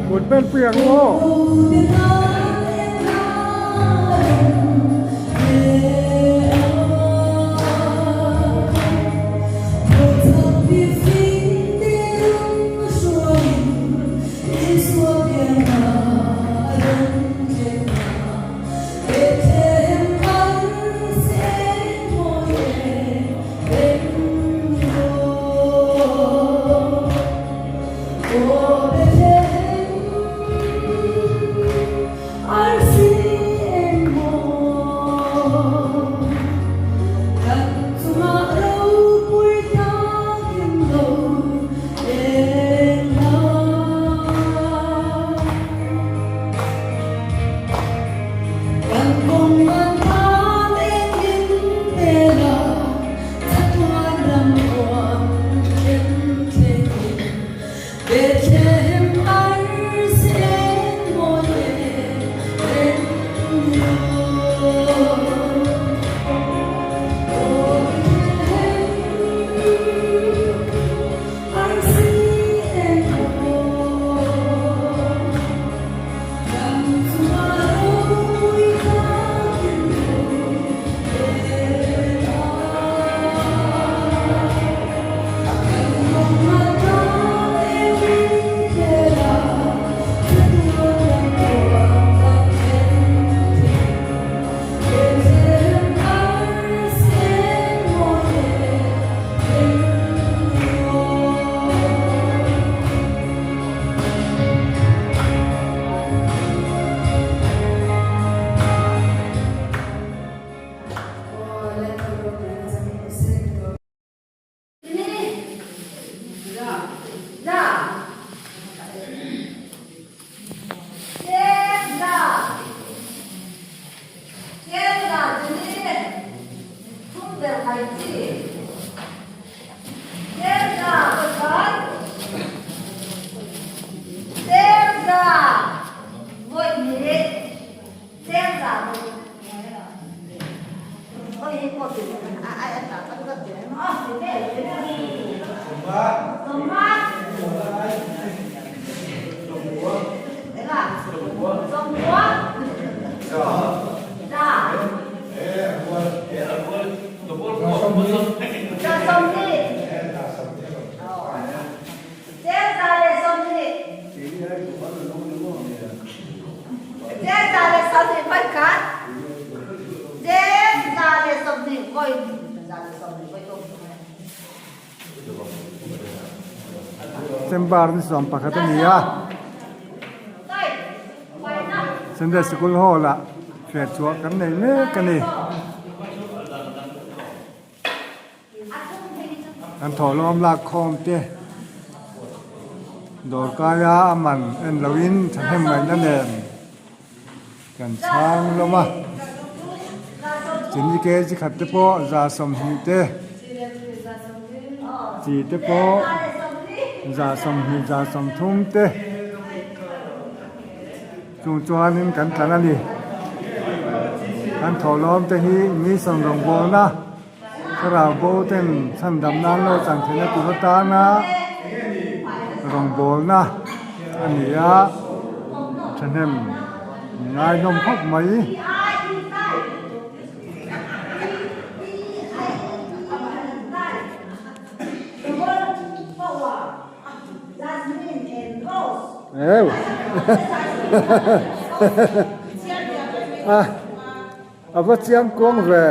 Kut vel pui ang aw. December ni 11 a ni a Sunday Sikul Hall ah hriat chhuah kan nei mek a ni. Kan thawhlawm lak khawm te dawr kaia a man en loin thahnem ngaihna nen kan chhang hlawm a. Chini kg khat te pawh 20 te chi te pawh 20 30 te Chung chuanin kan tlan a ni. Kan thawhlawm te hi mission rawngbawlna thlarau bo ten chhandam nan lo chan theihna tur atana rawngbawlna a ni a, thahnem ngaihnawm khawp mai. Eu a a va chiang kuang ve.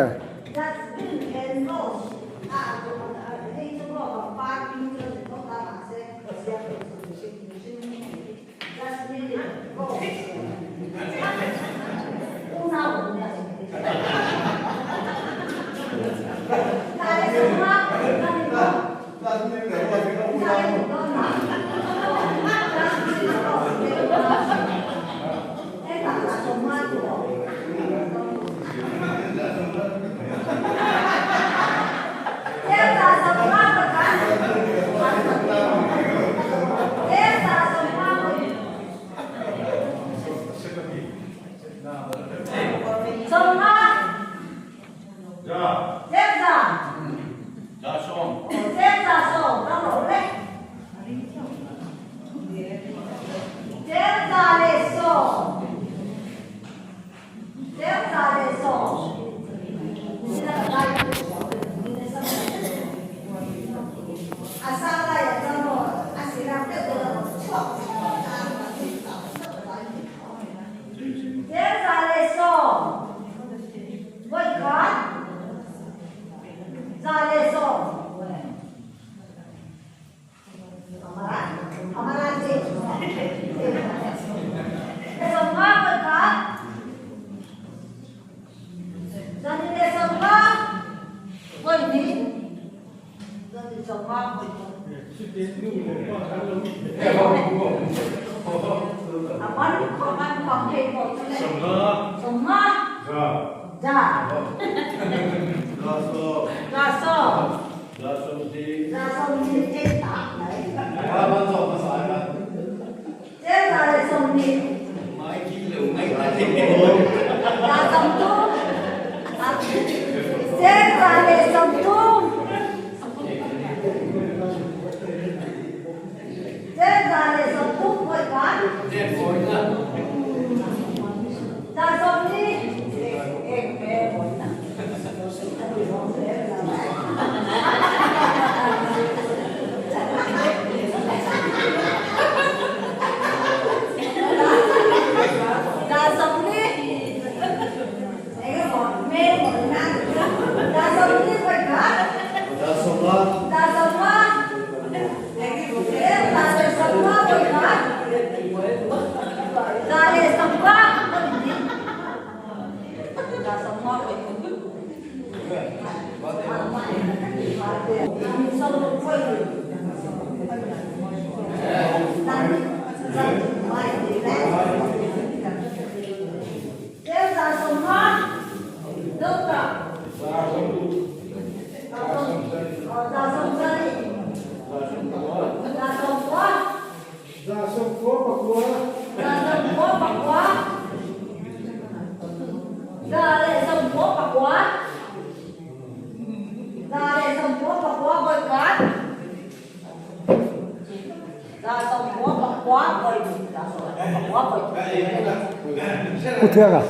Pu Thianga.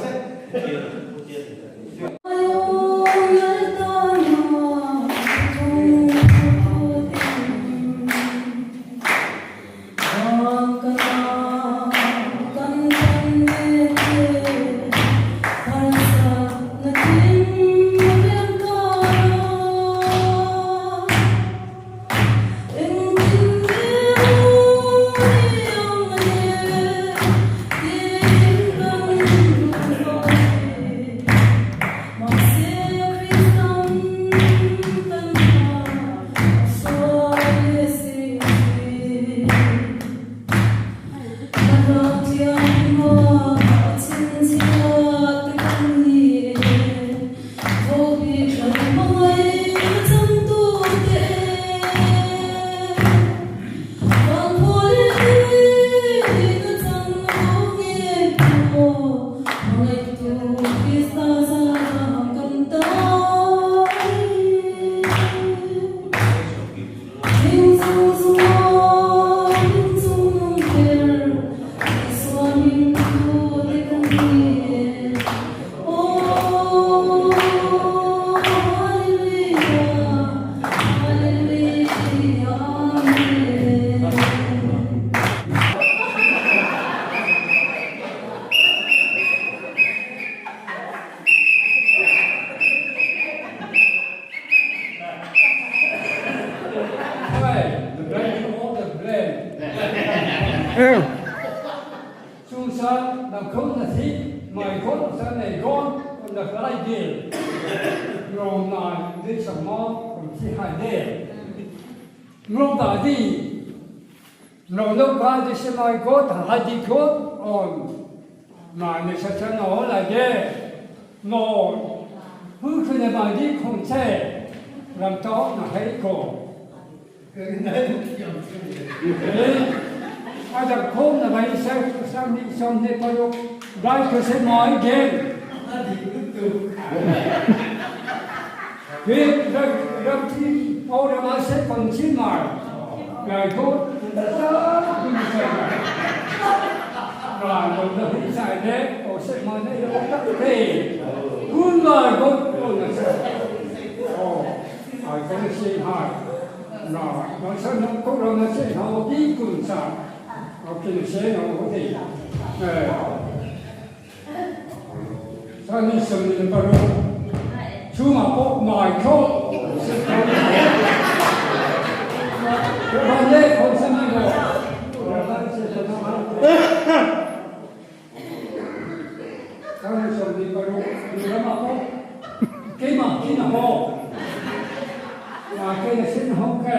Kei a sen hawng kha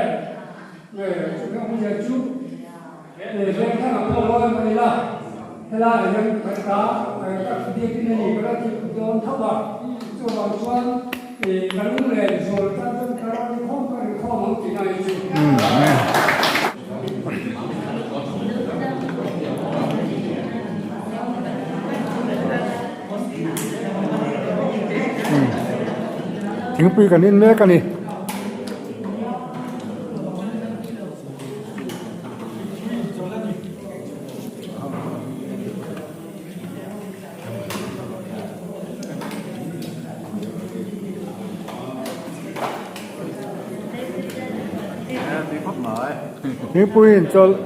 chumi awmzia chu veng thang ah pawh lawi mah ila helai ah hian kan ta ka biakin a ni ka la ti dawn tho a, chuvang chuan ka lunglen zual tan chuan ka rawn inkhawm ka inkhawm ang tih na hi chu. Thingpui kan in mek a ni. Thingpui in chawlh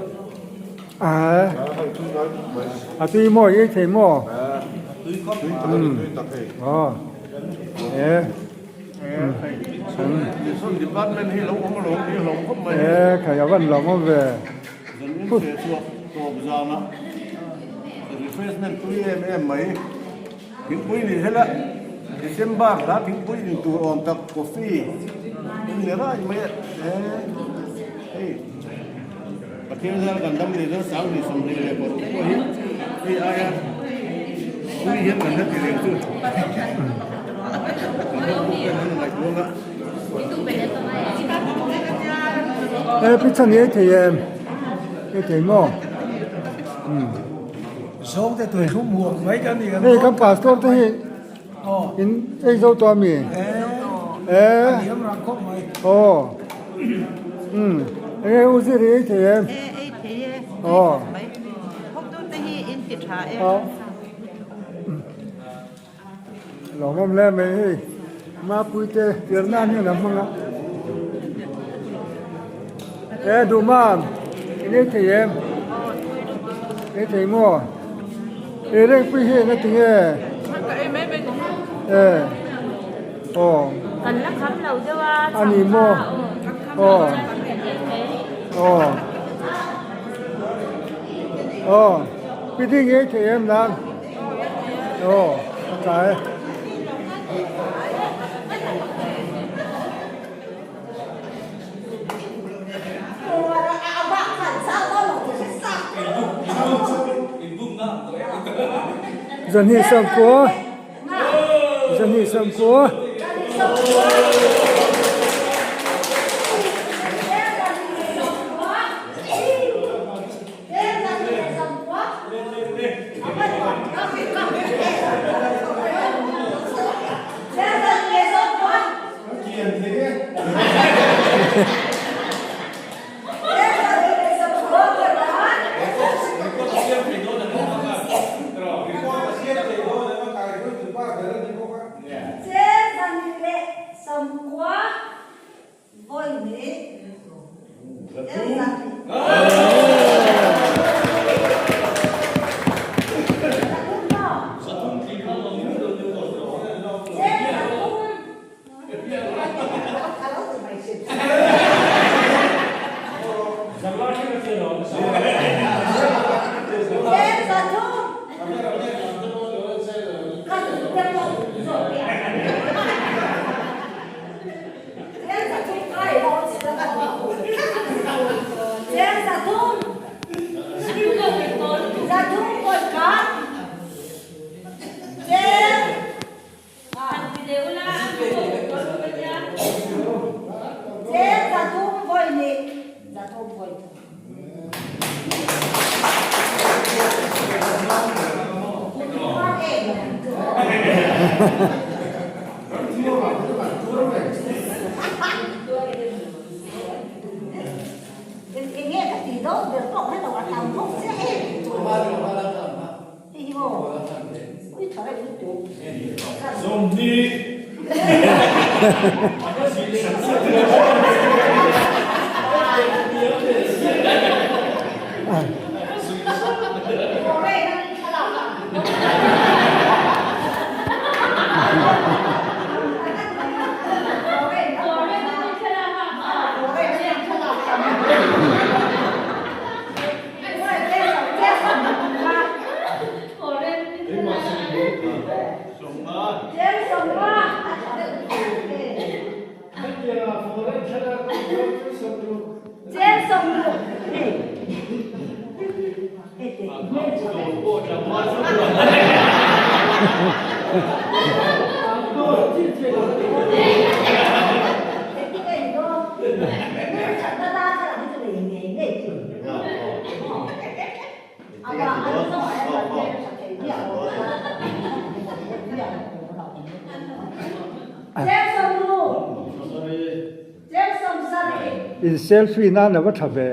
a tui maw i ei thei maw? Aw e. E khai a van lawm awm ve. Thingpui ni hela December hla thingpui in tur awm tak coffee in ni rai mai a hei Pathian zar kan dam leh chuan 2026 pawh hi hei aia tui hian kan la ti reng chu kan ram pawh hian an ngaihtuah a. He picture ni ei thei em ei thei maw umm. Zawng te tui thlum huam mai kan ni kan Hei kan pastor te hi in ei zo tawh ami? E a liam rang khawp mai. Aw umm enge u zir i ei thei em? E ei thei e. Aw. Hawktu te hi in ti tha e. Lawmawm hle mai hei Mapui te tir nan hian a hmang a e duhmam in ei thei em ei thei maw ei reng pui hi enga tinge e aw kan la kham lo deuh a ani maw aw aw aw pi ding ei thei em nan. Aw a tlai e. Zahnih sangkua zahnih sangkua. In selfie nan a va tha ve.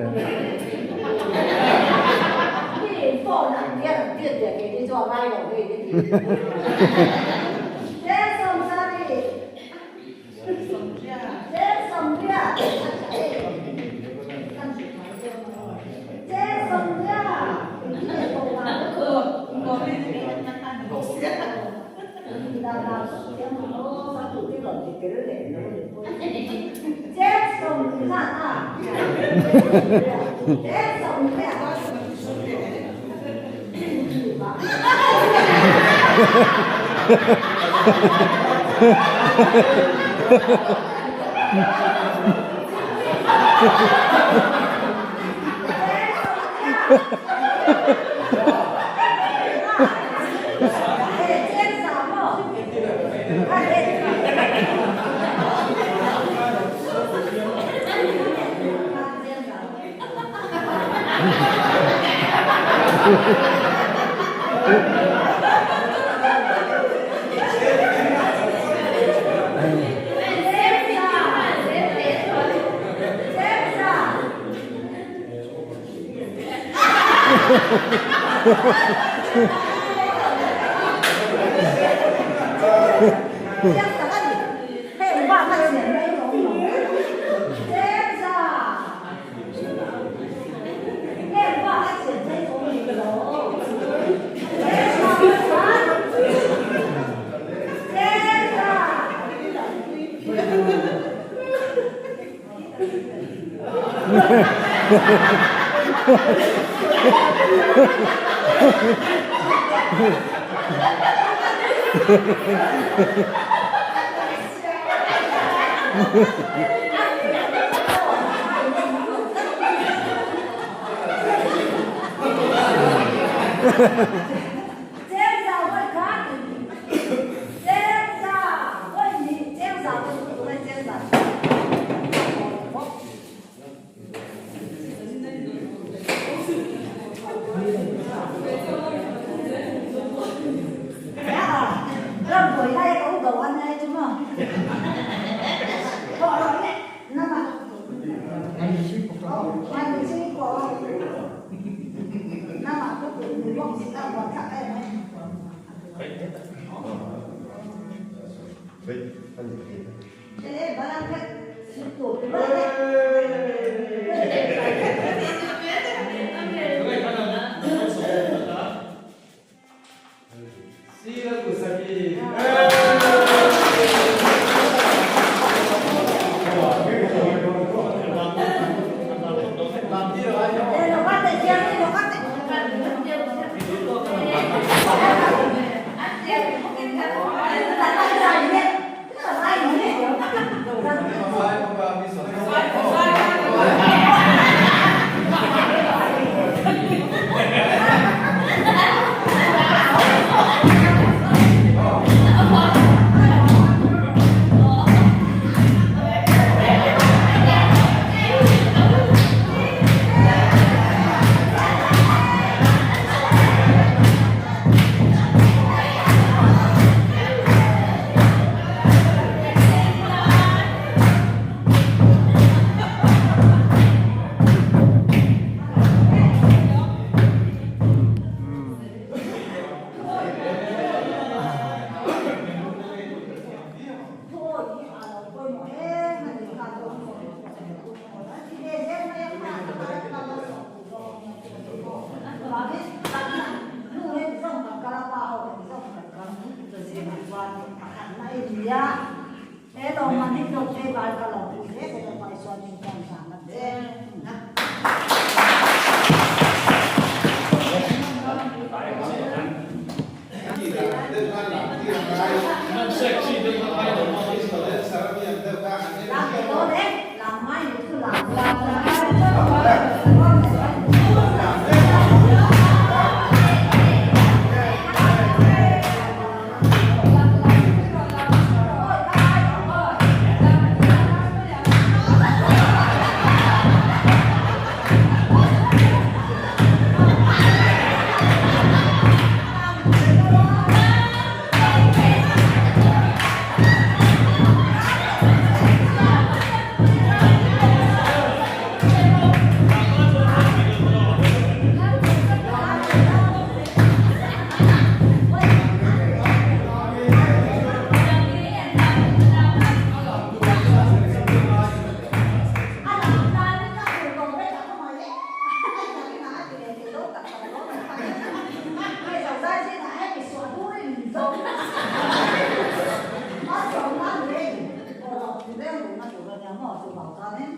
chuanin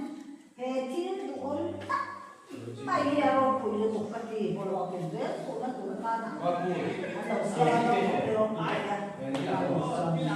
he thil duhawm tak mai hi a ropui lutuk ka ti, bawlhhlawh ken zel suhna tur atana an lo siam a, ropui ropui a.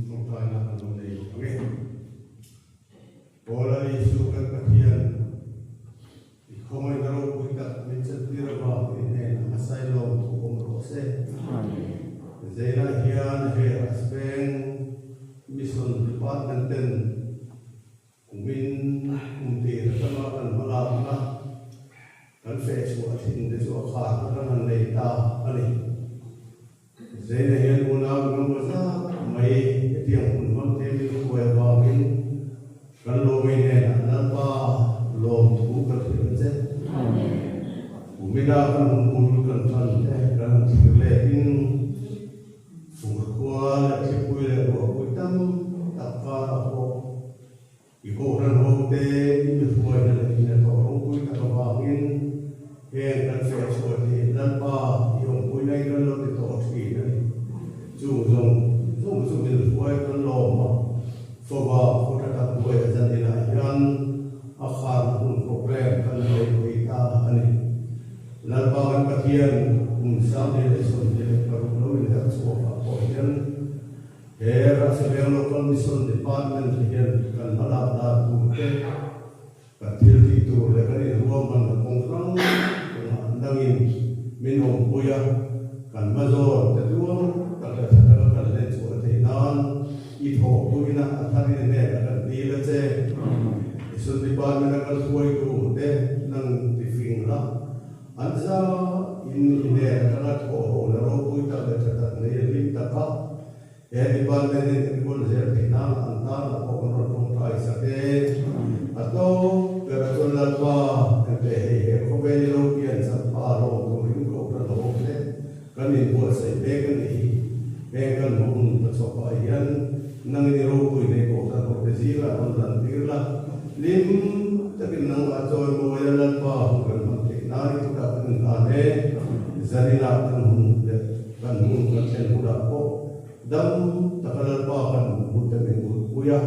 Tawngtaina kan lo nei ang e. Paula Isu kan Pathian i khawngaihna ropui tak min chantir avang i hnenah a sailawm thu awm rawh se. Zeina hian he Asveng Mission Department ten Kumin kum tir atanga kan hmalakna kan fehchhuah thin te chu a kharna kan han nei ta a ni. Zeina hian unau engemaw zat mai hetiang hun hmang te min hruai avangin kan lawmei hnenah Lalpa lawmthu kan hrilh ang che. Kumina kan hun bul kan tan te kan han thlir letin Fur khua leh thlipui leh ruahpui tam tak karah pawh i kohhran ho te i mi hruaina leh i hnathawh ropui tak avangin heng kan feh chhuah hi Lalpa i awmpui nai kan lo ti tawh thin a ni. Chung zawng zawng chu min hruai kan lawm a, fova khaw tha tak hnuaiah zan inah hian a kharna hun program kan nei thei ta a ni. Lalpa kan Pathian kum 2026 lo inherh chhuakah pawh hian he Rahsiveng Local Mission Department te hian kan hmalak dan tur te, kan thil tih tur leh kan inruahmanna kawng hrang hrangah dangin min awmpui a, kan hmazawn te tluang tak leh tha taka kan hlen chhuah theih nan i thawhpuina a tharin hnenah kan dil a che. Mission Department a kal hruaitu te nang ti fing la, an za in i hnen atanga thawh ho la ropui tak leh tha tak nei a hlim tak a, he department in enkawl zel theih nan an tan a pawh kan rawn tawngtai sak e. A to ber a chuan Lalpa ente hei he khawvel i lo pian chak pa lawm turin kohhran a awm hle. Kan inbuatsaih mek a nih hi. Heng kan hmuh hun ka chhuah pah hian nangin i ropui nei kohhran hote zingah rawn lan tir la, hlim takin nangmah chawimawi a Lalpa hun kan hman theih nan i kutah kan inhlan e. Zaninah kan hun leh kan hmun kan thlen hunah pawh dam taka Lalpa kan hmuh te min mutpui a,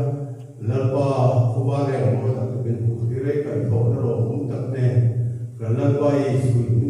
Lalpa khuva reng mawi tak te min hmuh tir e, kaihthawhna lawmawm tak nen kan Lalpa Isuin.